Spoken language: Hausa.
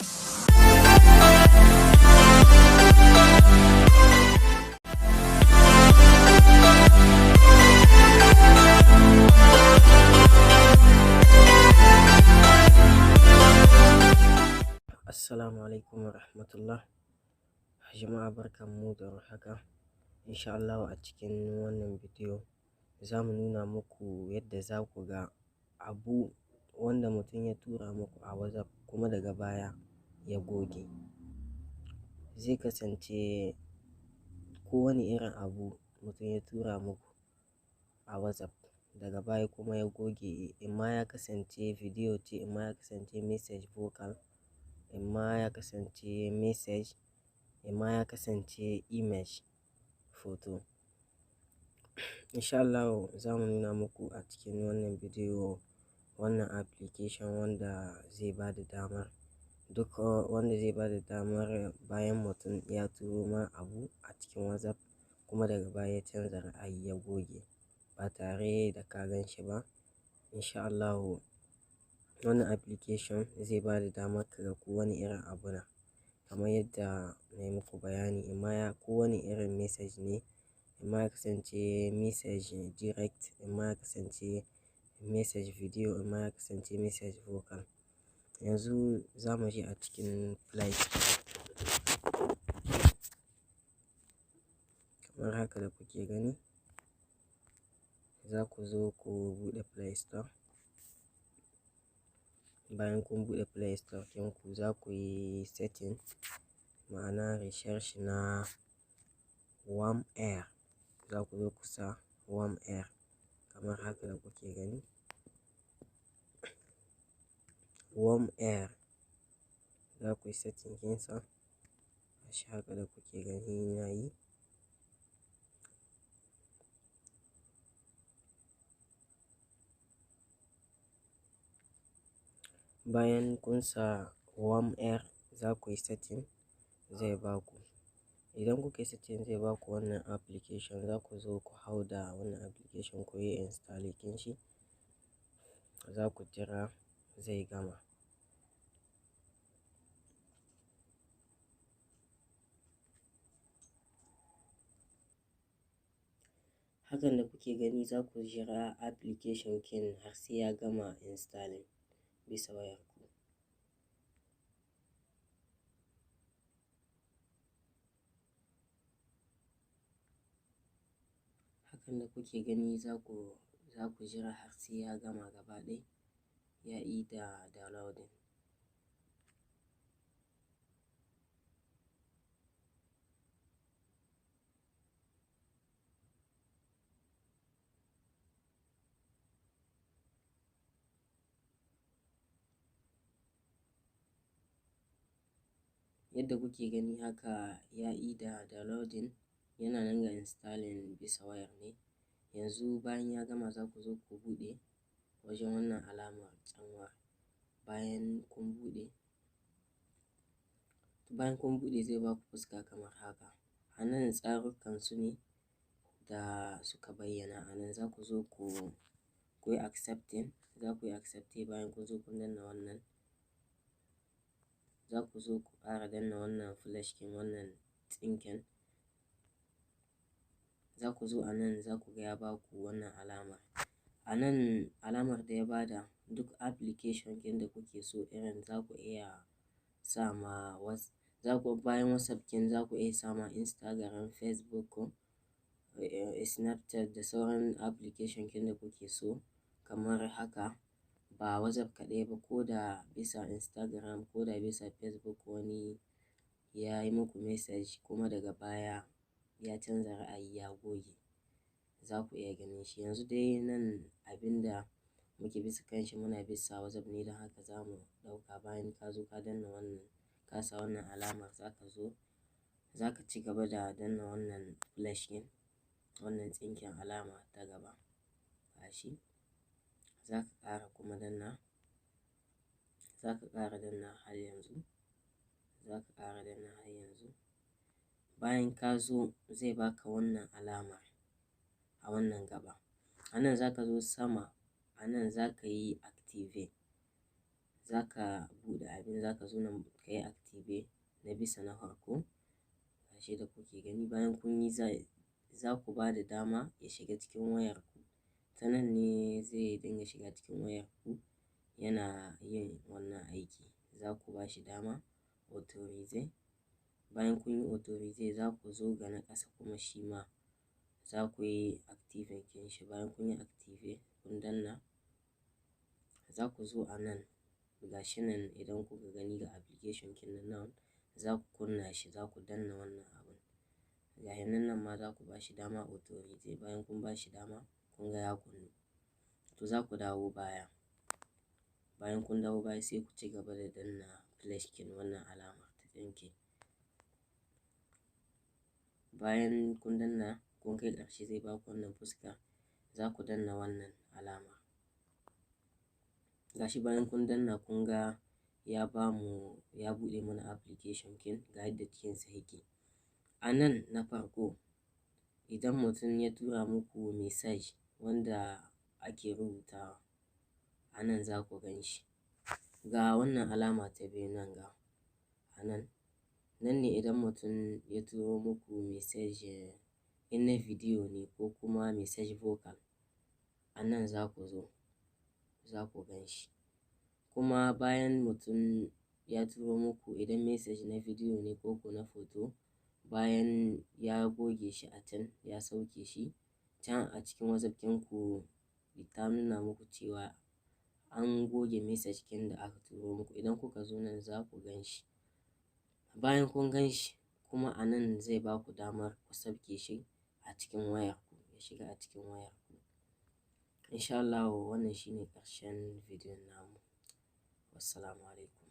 Assalamu alaikum wa rahmatullah. Jama'a, barkanmu da warhaka. Insha Allahu a cikin wannan bidiyo za mu nuna muku yadda za ku ga abu wanda mutum ya tura muku a WhatsApp kuma daga baya ya goge. Zai kasance kowane irin abu mutum ya tura muku a WhatsApp daga baya kuma ya goge, imma ya kasance bidiyo ce, imma ya kasance message vocal, imma ya kasance message, imma ya kasance image photo. Insha Allahu za mu nuna muku a cikin wannan bidiyo wannan application wanda zai ba da damar duk wanda zai ba da damar bayan mutum ya turo ma abu a cikin WhatsApp kuma daga baya ya canza ra'ayi ya goge ba tare da ka gan shi ba. Insha Allahu wannan application zai ba da damar ka ga kowane irin abu na, kamar yadda na yi muku bayani, imma ya kowane irin message ne, imma ya kasance message direct, imma ya kasance message video, imma ya kasance message vocal. Yanzu za mu je a cikin Play Store. Kamar haka da kuke gani, za ku zo ku buɗe Play Store. Bayan kun buɗe Play Store ɗinku, za ku yi setting, ma'ana research na Warm Air. Za ku zo ku sa Warm Air kamar haka da kuke gani. Warm Air za ku yi setting ɗinsa. Gashi haka da kuke gani na yi. Bayan kun sa Warm Air, za ku yi setting, zai ba ku. Idan kuka yi setting, zai ba ku wannan application. Za ku zo ku hau da wannan application, ku yi installing ɗin shi. Za ku jira zai gama. Hakan da kuke gani, za ku jira application ɗin har sai ya gama installing bisa wayarku. Hakan da kuke gani, za ku jira har sai ya gama gaba ɗaya, ya ida downloading. Yadda kuke gani haka, ya ida downloading, yana nan ga installing bisa wayar ne. Yanzu bayan ya gama, za ku zo ku buɗe wajen wannan alamar tsanwar. Bayan kun buɗe, zai ba ku fuska kamar haka. A nan tsarukan su ne da suka bayyana. A nan za ku zo ku yi accepting, za ku yi accepting. Bayan kun zo kun danna wannan, za ku zo ku ƙara danna wannan flèche ɗin, wannan tsinken. Za ku zo a nan, za ku ga ya ba ku wannan alamar. A nan alamar da ya bada, duk application ɗin da kuke so, irin za ku iya sa ma za ku bayan WhatsApp ɗin, za ku iya sa ma Instagram, Facebook, Snapchat da sauran application ɗin da kuke so kamar haka. Ba WhatsApp kaɗai ba, ko da bisa Instagram ko da bisa Facebook wani ya yi muku message kuma daga baya ya canza ra'ayi ya goge, za ku iya ganin shi. Yanzu dai nan abin da muke bisa kanshi, muna bisa WhatsApp ne, don haka za mu ɗauka. Bayan ka zo ka danna wannan, ka sa wannan alamar, za ka zo za ka ci gaba da danna wannan flèche ɗin, wannan tsinken alama ta gaba. Gashi za ka ƙara kuma danna, za ka ƙara danna har yanzu, za ka ƙara danna har yanzu. Bayan ka zo, zai baka wannan alamar a wannan gaba. A nan za ka zo sama, a nan za ka yi activate. Za ka buɗe abin, za ka zo nan ka yi active na bisa na farko. Gashi da kuke gani, bayan kun yi za ku ba da dama ya shiga cikin wayarku. Ta nan ne zai dinga shiga cikin wayarku yana yin wannan aiki. Za ku ba shi dama autorize. Bayan kun yi autorize, za ku zo ga na ƙasa kuma shi ma za ku yi active kin shi. Bayan kun yi active, kun danna, za ku zo a nan. Gashi nan idan kuka gani ga application kin nan, za ku kunna shi, za ku danna wannan abun. Gashi nan, nan ma za ku ba shi dama autorize. Bayan kun ba shi dama, kun ga ya kunnu. To, za ku dawo baya. Bayan kun dawo baya, sai ku ci gaba da danna plus kin wannan alamar ta tsinke. Bayan kun danna, kun kai ƙarshe, zai baku wannan fuska. Za ku danna wannan alama. Gashi bayan kun danna, kun ga ya bamu, ya buɗe mana application kin, ga yadda cikinsa yake. A nan na farko, idan mutum ya tura muku message wanda ake rubutawa, a nan za ku gan shi. Ga wannan alama ta biyu nan, ga a nan. Nan ne idan mutum ya turo muku message, in na video ne ko kuma message vocal, a nan za ku zo za ku gan shi. Kuma bayan mutum ya turo muku, idan message na video ne ko ko na photo, bayan ya goge shi a can, ya sauke shi can a cikin WhatsApp ɗinku, ta nuna muku cewa an goge message ɗin da aka turo muku. Idan kuka zo nan, za ku gan shi. Bayan kun gan shi kuma, a nan zai ba ku damar ku sauke shi a cikin wayarku, ya shiga a cikin wayarku. In sha Allahu, wannan shine ƙarshen bidiyon namu. Wassalamu alaikum.